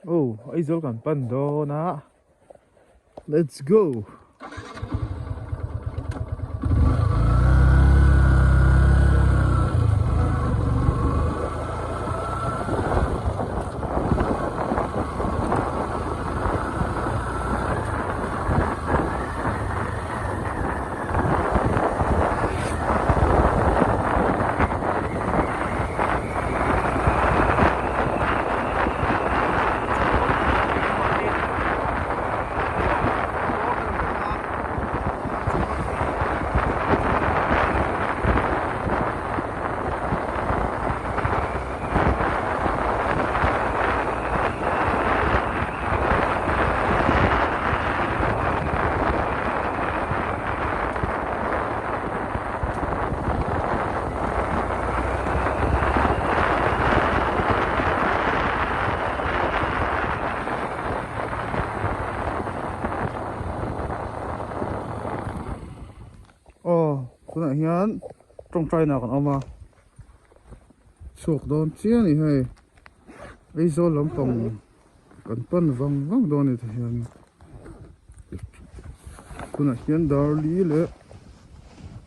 Oh Aizawl kan pan dawn a let's go. Aw tunah hian tawngtai na kan awm a chhuak dawn chiang a ni hei Aizawl lampang kan pan vang vang dawn a ni tihian tunah hian darli leh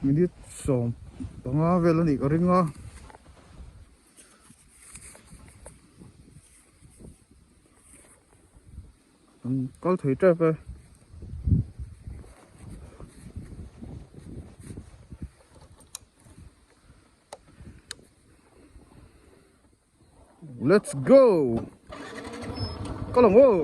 minute 15 vel a nih ka ring a. An kal thei tep e. Let's go! Kal ang aw!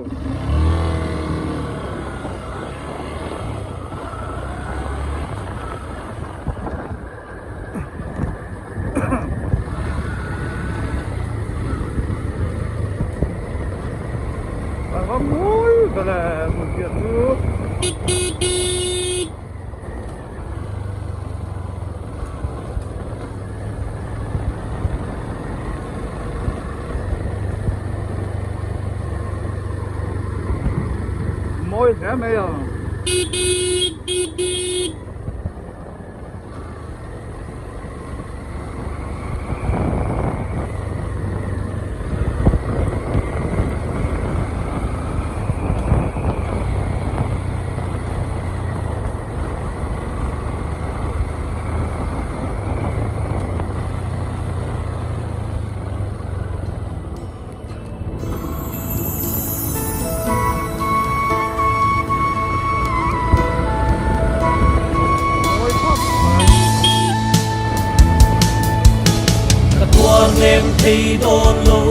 A va mawi vel e hmun piah chu. Mawi hle mai a. Ka tuar nem thei dawn lo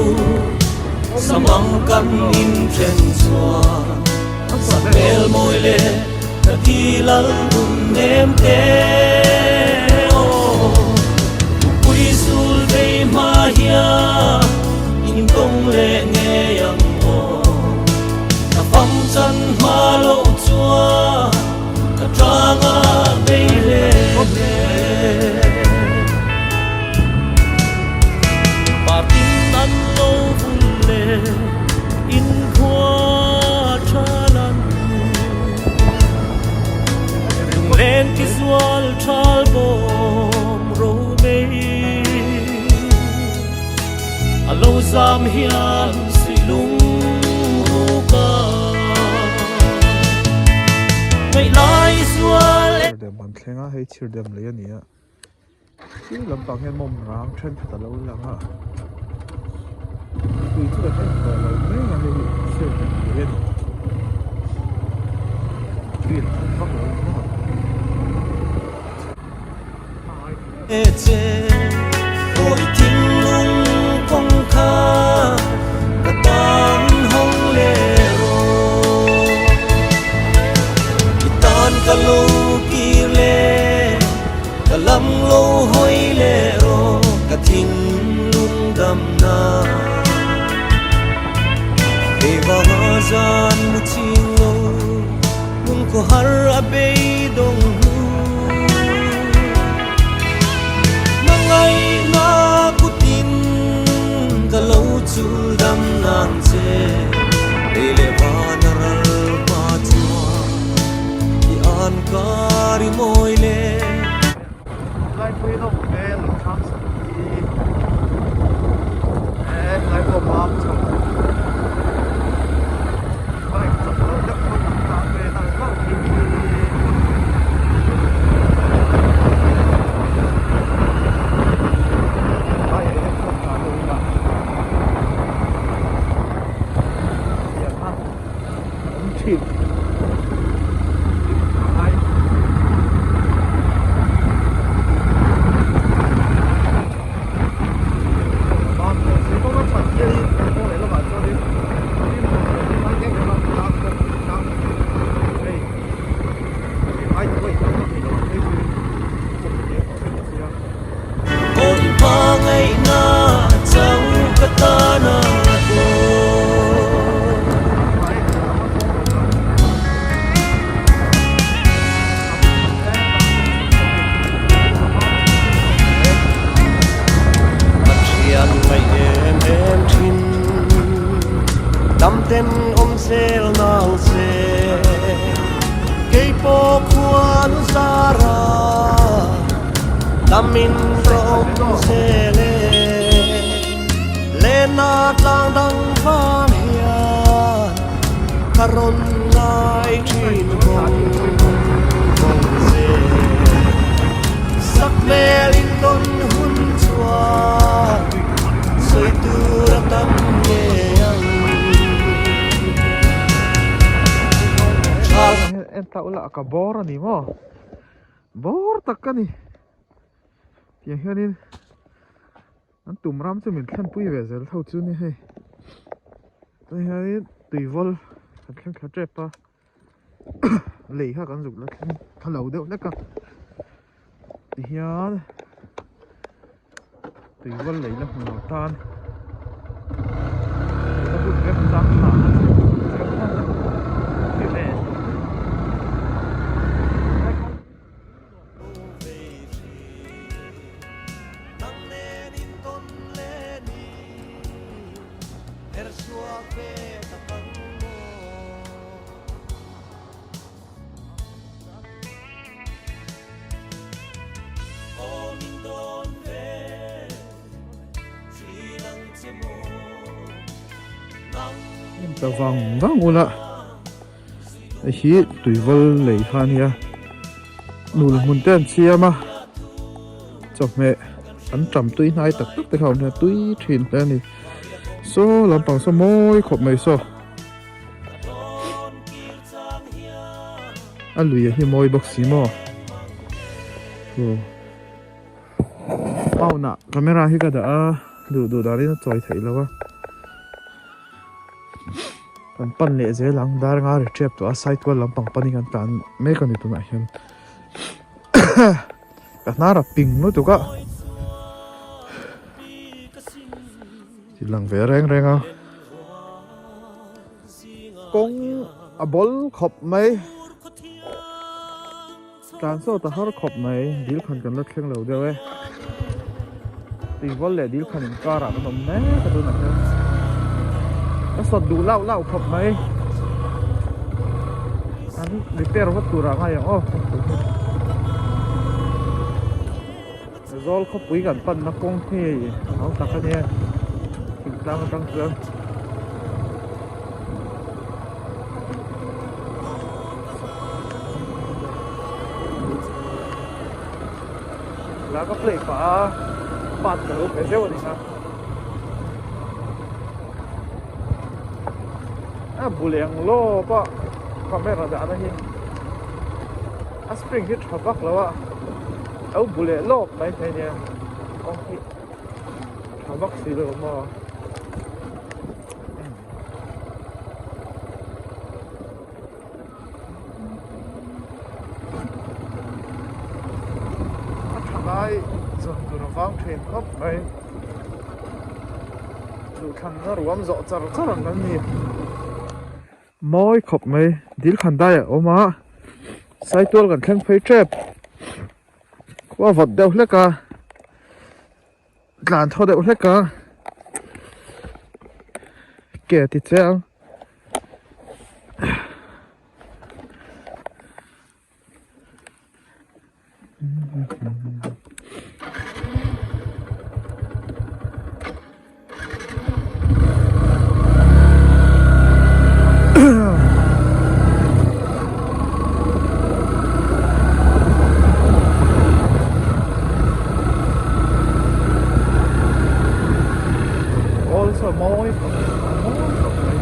samang kan in then chuan sakhmel mawi leh ka thi lal dun nem te aw pui sul vei hma hian in kawng leh ngei ang aw ka fam chan hma loh chuan ka tanga bei hle hle. Partin an lo vul le in khua tha lan Lunglen ti zual thal bawm ro bei A lo zam hian sui lung ruka Ngaih lai zual e. Dem an thleng a, hei chhir dem lei a ni a. Thil lampang hian mawm rang thenkhat a lo lang a tui chu kan en tawh lo mai a hei hi chhiat hmel hle a ni tui a thum vak lo a ni maw. Che awi thinlung kawng kha ka tan hawng leh rawh i tan ka lo kir leh. Ka lam lo hawi leh rawh ka thinlung dam na. Kei vanga zan mu ching lo lung khaw har a beidawng hnu. Hmangaihna kutin ka lo chul dam nang che. Lei leh van a ral hma chuan. I an kar i mawi le. Laipui nawm hmel ang thlang sak hi e lai pawh mam chho. thin. En ta ula ka bawr a ni maw bawr tak ka ni tiang hianin an tum ram chu min thlenpui ve zel tho chu ni hei chuan hianin tuivawl kan thleng thla tep a lei kha kan zuk la thleng thla lo deuh hlek a tihian tuivawl lei la hmu lo tan tuna hun remchang tha a ni Ta vang vang ula hei hi tuivawl lei kha a nia nul hmun te an siam a chawhmeh an tam tui hnai tak tak te kha a awm thei a tui thin hle a ni saw lampang saw mawi khawp mai saw. A lui a hi mawi bawk si maw aw phone ah camera hi ka dah a duh duh danin a chawi theih loh a kan pan leh zel ang dar nga ri tep tawh a side kual lampang panin kan tlan mek a ni tunah hian ka hnar a ping lutuk a ti lang ve reng reng a. Kawng a bawl khawp mai tlan sawt a har khawp mai dil khan kan la thleng lo deuh e tuivawl leh dil khan inkarah kan awm mek a tunah hian a sawt duh lauh lauh khawp mai an repair vat turah a ngai ang aw. Zawl khawpui kan panna kawng hi hau tak a nia thingtlang atang chuan la ka play pah a part ka lo pe zeuh a ni kha a bu leh ang lawp a camera dahna hi a spring hi tha vak lo a. Lo bu leh lawk mai thei nia kawng hi tha vak si lo maw. A tha ngai zawn tur a vang thin khawp mai duhthlanna ruam zawh char char ang kan ni. Mawi khawp mai dil khan dai a awm a saitual kan thleng phei tep khua vawt deuh hlek a tlan thaw deuh hlek a ke a ti chiang. Also mawi khawp mawi khawp mai.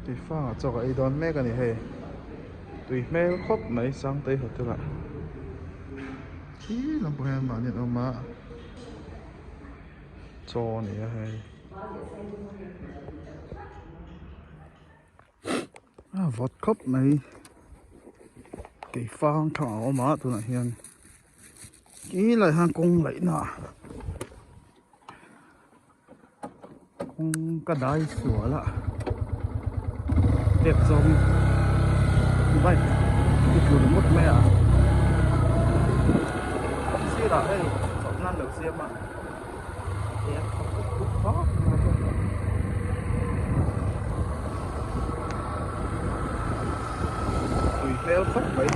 Keifangah chaw ka ei dawn mek a ni hei tui hmel khawp mai Sangtei hotel ah khi lampang hian mahni an awm a chaw a ni a hei a vawt khawp mai keifang thlang a awm a tunah hian khi lai hian kawng laihna kawng ka dai sual a tep zawng bike i tlu ringawt mai a sirah hei chawlh nan lo siam a hei a tha pup pup khawp mai tui hmel khawp mai.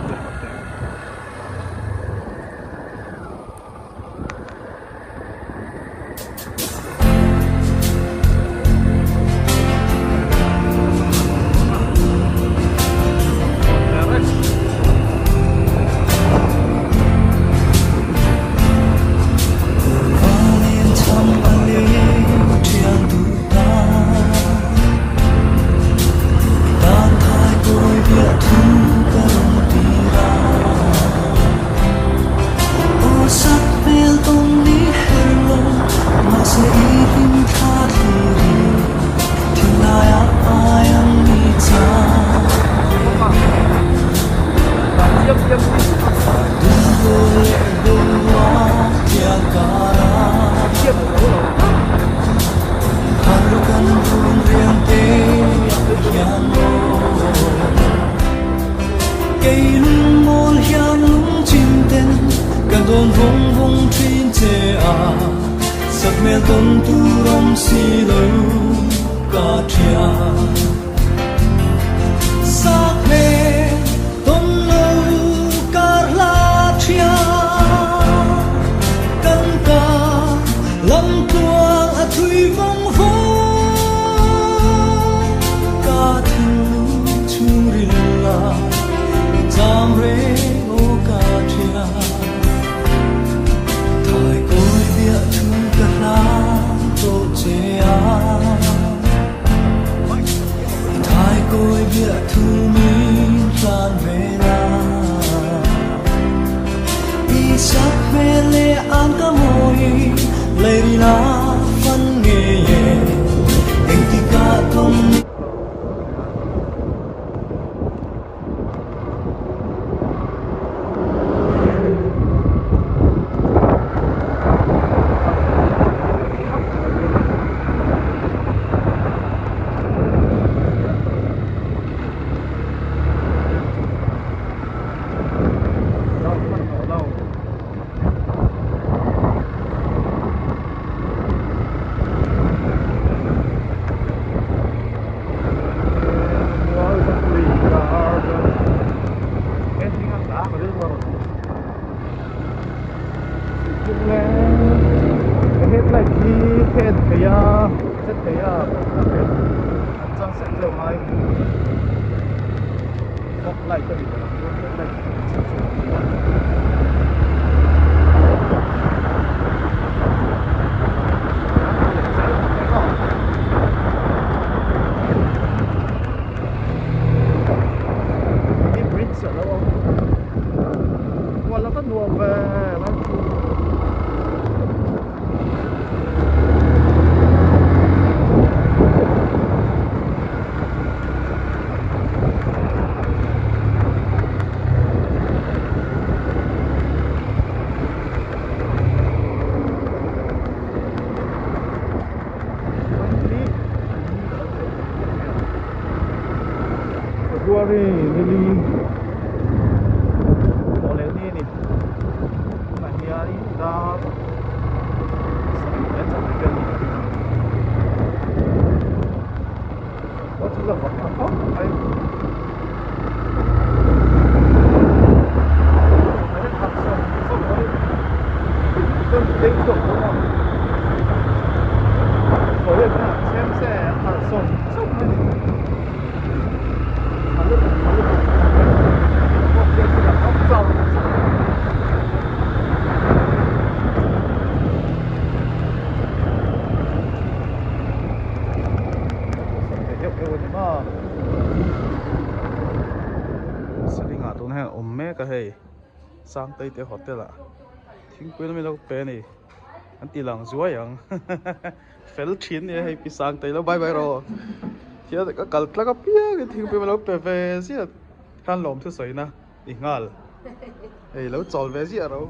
February nili tawh leh ni a ni tunah hian Tunah hian awm mek a hei Sangtei te hotel ah thingpui lawm hi lo pe a ni an ti lang zuai ang fel thin a nia hei pi Sangtei lo bye bye rawh thian ka kal tlak apiang in thingpui lo pe ve ziah khan lawm thusawi na i nghal hei lo chawl ve ziah ro.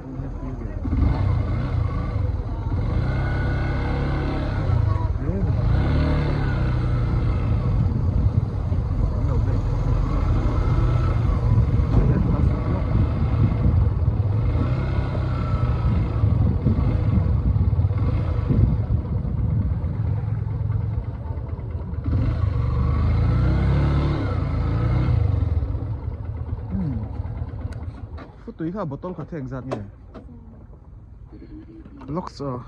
Tui kha bottle khat hi engzat nge locks aw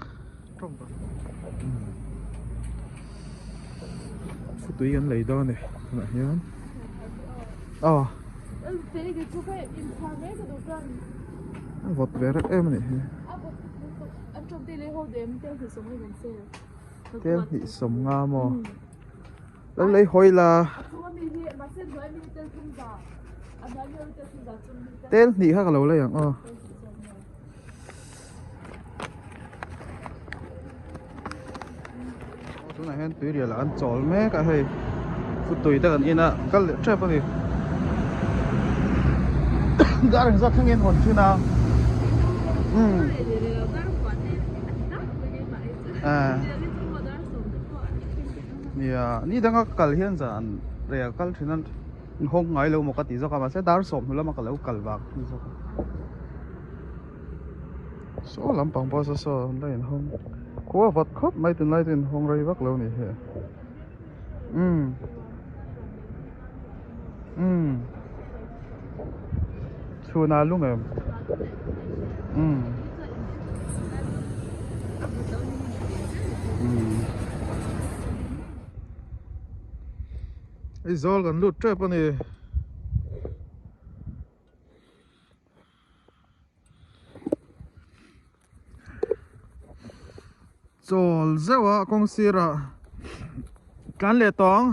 tui kan lei dawn a ni tunah hian aw a vawt ve reuh em a nih hi tel hnih sawm nga maw lo lei hawi la tel hnih kha ka lo lei ang aw. Tunah hian tuirial ah an chawl mek a hei futui te kan in a kal leh tep a ni dar engzat thleng in hawn thin a umm nia ni danga kal hian zan rei a kal thin a hawng ngai lo maw ka ti zawk a mahse dar sawm hnu lama ka lo kal vang a ni zawk a. Saw lampang pawh saw saw an la inhawng khua vat khawp mai tunlai chu inhawng rei vak lo a ni hi umm umm chhunah lung em umm umm Aizawl kan lut tep a ni. Chawl zeuh a kawng sirah tlan leh tawh ang.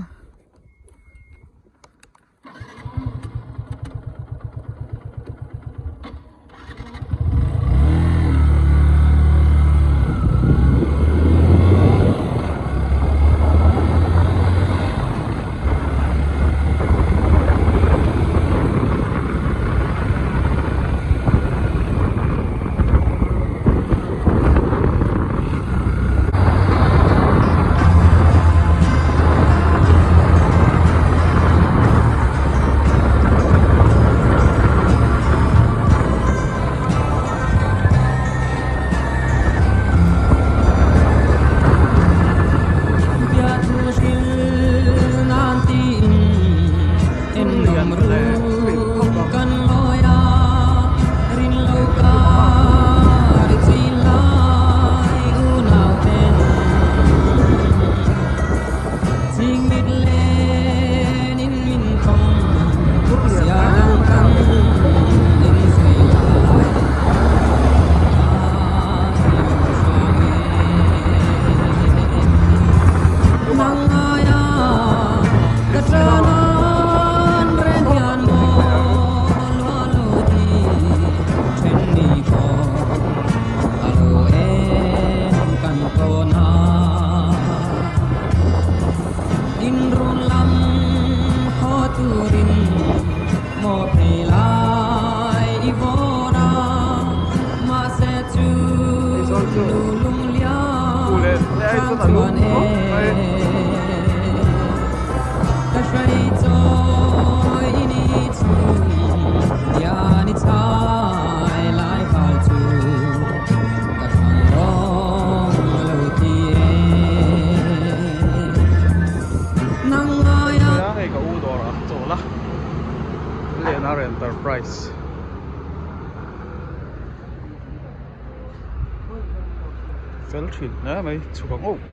Hei ka u dawr ah chawl a Leonard Enterprise fel thin hle mai chhuk ang aw.